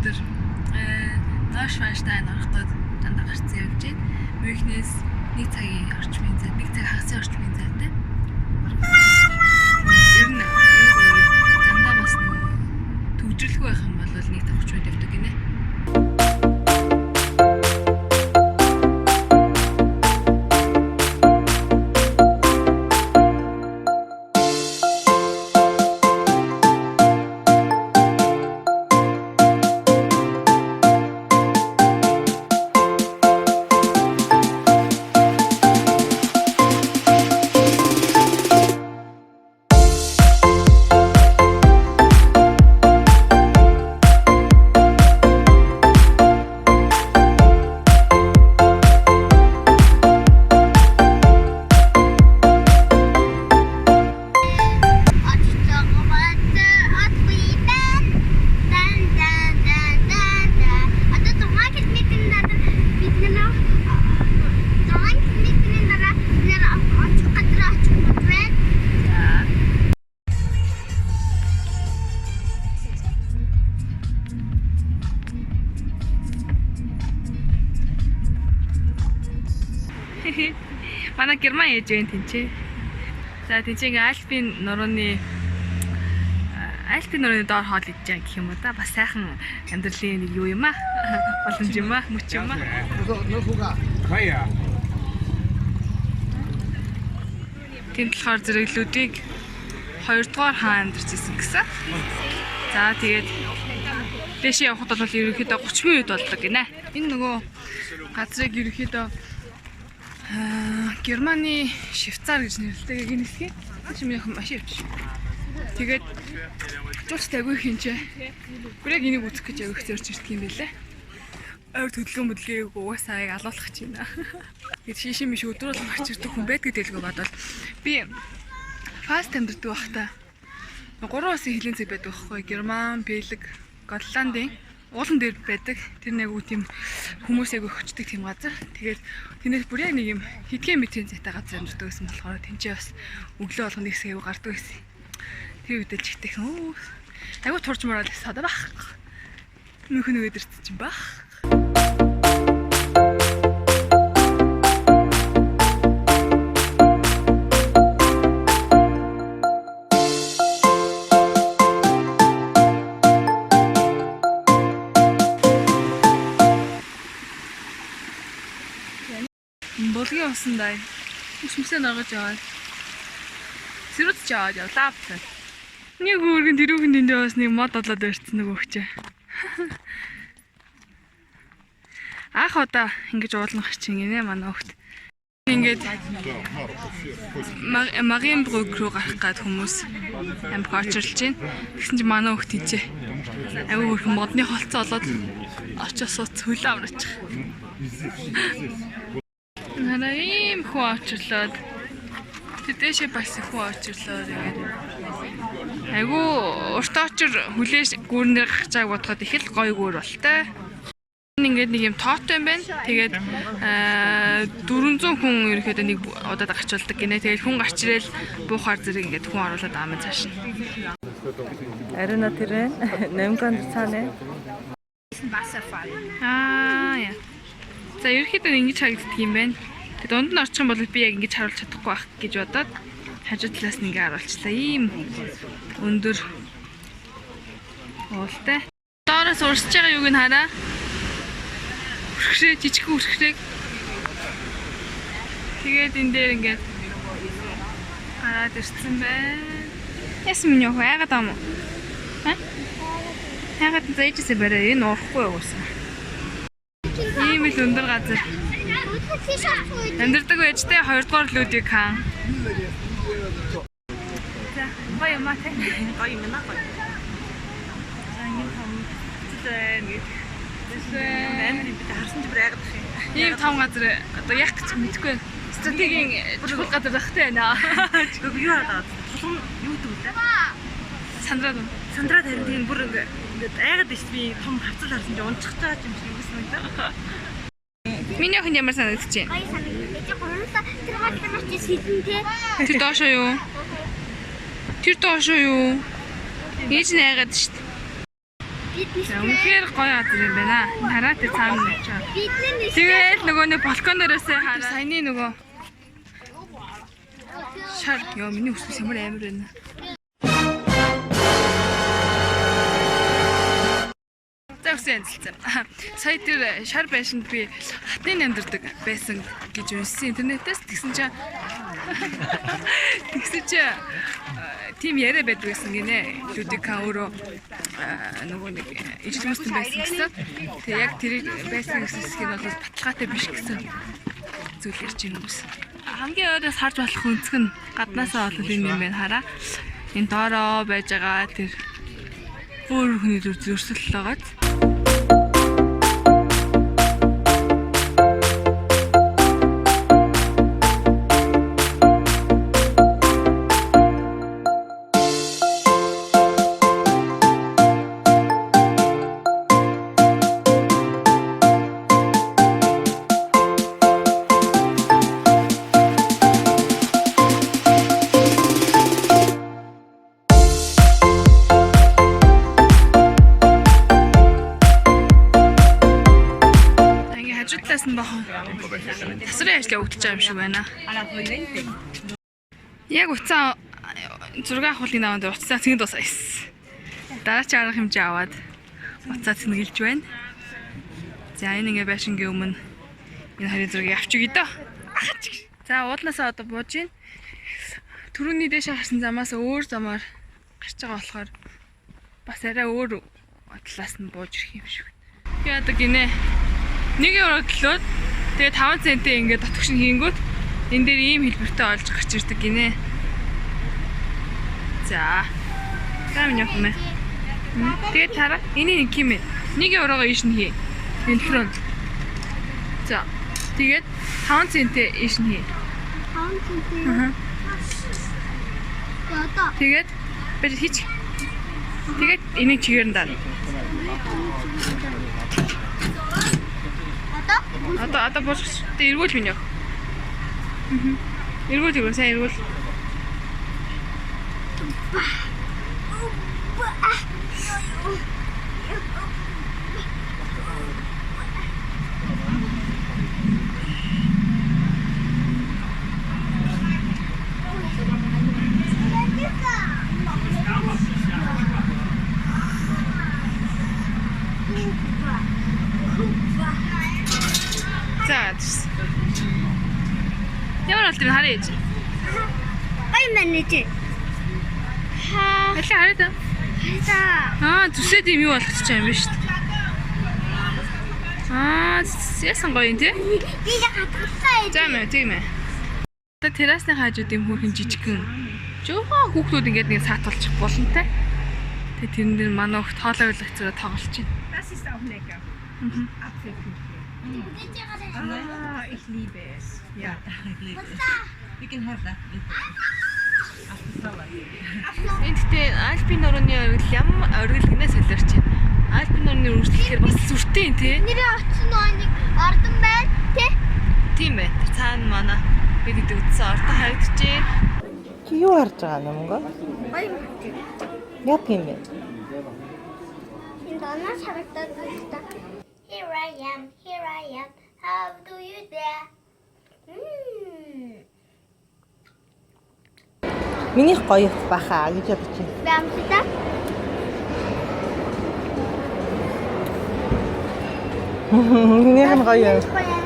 Өнөөдөр Нойшванштайн орох гээд дандаа гарцсан явж байна. Мюнхнээс 1 цагийн орчмын зай, 1 цаг хагасын орчмын зайтай. Ер нь юу гэвэл дандаа бас нөгөө төгжрөлгүй байх юм бол 1 цаг 30 минут явдаг гинэ. Одоо 6 км-ийн дараа бид нэр 6 км-ийн дараа бид нэр очих газар очих байна. Манай герман ээж байна тэнцээ. За тэнцээ ингээ Альпийн нурууны доор хоол идэж байгаа гэх юм уу да. Бас сайхан амьдралын нэг юу юм аа. Боломж юм аа, мөч юм аа. 可以啊。 Тэнд болохоор зэрэглүүдийг хоёрдугаар хаан амьдарч исэн гэсэн. За тэгээд дээшээ явхад бол ерөнхийдөө 30 минут болдог гинэ. Энэ нөгөө газрыг ерөнхийдөө Германы Швейцар гэж нэрлэдэг энэ хэсгийг. Чи миний охин машин явчих. Тэгээд жуулч тайгүй хинчээ. Бүр яг энийг үзэх гэж авих зорж ирдэг юм байлээ. Ойр хөдөлгөөн мөдөлгөөг угаасаа яг алуулах гэж байна. Тэгээд шишин биш өдөр болгон гарч ирдэг хүн байдаг дэлгүү бодвол би фаст амьдэрдэг байхдаа гурван улсын хилийн зэг байдаг байхгүй Герман, Бельги, Голландын уулан дээр байдаг. Тэр нэг үү тийм хүмүүс айгүй хөчдөг тийм газар. Тэгээд тэрнээс бүр яг нэг юм хэдхэн метрийн зайтай газар амьддаг байсан болохоор тэнцээ бас өглөө болгоно нэг хэсэг айгүй гардаг байсан. Тэр үед л чигтэйхэн өө айгүй турж морол садаа бах. Мөнхөн өгөөд ирсэн чинь бах. Булгийн усан дай. Үсмсээ норгож яваад. Сэрүүц яваад явлаа бацаа. Нэг хүүргэн тэрүүхэн тэндээ бас нэг мод олоод ирсэн нэг өгчээ. Анх удаа ингэж уулна гарч ингэнэ манай хүүхд. Ингээд Мариенбрук руу гарах гад хүмүүс амх очирлж байна. Тэгсэн чинь манай хүүхд тийчээ. Аюу хөрхөн модны холцоо олоод очиж сууц хөлөө амраачих. Нараа ийм хүн очирлоод тэр дээшээ бас их хүн очирлоо тэгээд айгу урт очир хүлээж гүүрнээр гарч байгааг бодоход их л гоё гүүр болтой. Энэ ингээд нэг юм тоотой юм байна. Тэгээд 400 хүн ерөнхийдөө нэг удаад гарч болдог гинэ. Тэгээд хүн гарч ирээл буухаар зэрэг ингээд хүн оруулаад аамын цааш нь. Ариуна тэр Номгонд цаана. Аа яа. За ерөнхийдөө ингэж харагддаг юм байна. Тэгээд дунд нь орчих юм бол би яг ингэж харуулж чадахгүй байх гэж бодоод хажуу талаас нь ингэ харуулчлаа. Ийм өндөр уултай. Доороос урсж байгаа юуг нь хараа. Үрхрээ жижигхэн үрхрээг. Тэгээд энэ дээр ингээд гараад ирсэн байна. Яасан минь юу айгаад юм уу? Ха? Хайгаад зээжсэн барай энэ урахгүй уусаа. Ийм л өндөр газар. Амьдардаг байж тээ 2 дугаар Людвиг хаан. За, гоё юм а те. Гоё юм аа гоё. За ингэ том хэцүү байна гэж. Амар юм бид харсан ч бүр айгаад их юм. Ийм том газар одоо яах гэж мэдэхгүй. Стратегийн чухал газар байх те байна. Үгүй юу хараад байгаа. Тулгын юу гэдэг вэ? Сандраад байна. Сандраад харин тийм бүр ингэ ингээд айгаад ш би том хавцал харсан чи унчих чаа юм шиг үгүйсэн юм да. Миний охин ямар санагдаж байна? Гоё санагдаж. Гурлаа тэр газар очиж сэлэн те. Тэр доошоо юу? Тэр доошоо юу? Ээж нь айгаад шүү дээ. Бид За үнэхээр гоё газар юм байна. Хараа тэр цаана очоо. Бид нар Тэгэл нөгөө нэг балкон дээрээсээ хараа. Саяны нөгөө шар ёо миний өсвөс ямар амар байна. За өсөн янзлцсан. Сая тэр шар байшинд би хатны амьдардаг байсан гэж уншсан интернетээс тэгсэн чинь тэгсэн чинь тийм яриа байдаг гэсэн гинэ. Людика өөрөө нөгөө нэг ижил мөстөн байсан гэсэн. Тэгээ яг тэрийг байсан гэсэн хэсгийг нь бол баталгаатай биш гэсэн зүйл ярьж байгаа хүмүүс. Хамгийн ойроос харж болох өнцөг нь гаднаасаа бол энэ юм байна хараа. Энэ доороо байж байгаа тэр өөр хүний зүрсэл байгааз. За ингээ хажуу талаас нь бахан тасрын ажил явагдаж байгаа юм шиг байна. Яг уцаа зураг авахлын наван дээр уцаа цэнд дуусаа ирсэн. Дараач арга хэмжээ аваад уцаа цэнгэлж байна. За энэ ингээ байшингийн өмнө энэ хоёрын зургийг авч өгье дөө. За уулнаасаа одоо бууж гин. Төрөний дээш харсан замаас өөр замаар гарч байгаа болохоор бас арай өөр талаас нь бууж ирэх юм шиг. Яадаг гинэ. Нэг евро төлөөд тэгээ 5 центээ ингээд дотгош нь хийнгүүт энэ дээр ийм хэлбэртэй олж гарч ирдэг гинэ. За. За миний охин мэ. Тэгээд тараа энийг нэг юм ээ. Нэг еврогоо ийш нь хий. Энэ рүү. За. Тэгээд 5 центээ ийш нь хий. 5 центээ. Одоо Тэгээд байж хийч. Тэгээд энийг чигээр нь дараа. одоо Одоо бууж. Тэгээд эргүүл миний охин. Эргүүл эргүүл сайн эргүүл. За. түс. Ямар болт юм харъя ээж. Бай менежер. Ха. Алин харъя та. За. Аа, зүсээд юм юу болгочих юм бэ шүү дээ. Аа, яасан гоё юм тий? Би яг хатгалаа. За мэ, тийм ээ. Одоо террасны хажууд юм хөөрхөн жижигхэн. Жохоо хүүхдүүд ингээд нэг саатуулчих болонтой. Тэгээ тэрэн дээр манай хүүхд хоолой ойлгоцороо тоглож байна. Das ist auch lecker. Apfelkuchen. Ah, ich liebe es. Ja. We can have that later. After salad. Энд гэхдээ Альпийн нурууны оргил ямар оргил гинэ солиорч байна. Альпийн нурууны үргэлжлэхээр бас сүртэй юм тий. Нэрээ очсон нэг ордон байна тий. Тийм ээ. Тэр цаана манай бид гэдэг үтсэн ордон харагдчихэ. Чи юу харж байгаа юм бэ? Гоё. Яадаг юм бэ? Энэ доноо харагдаад байна та. Here I am, here I am. How do you there? Мм. Минийх гоё баха гэж бодож байна. Бамсита. Минийх нь гоё. Гоё.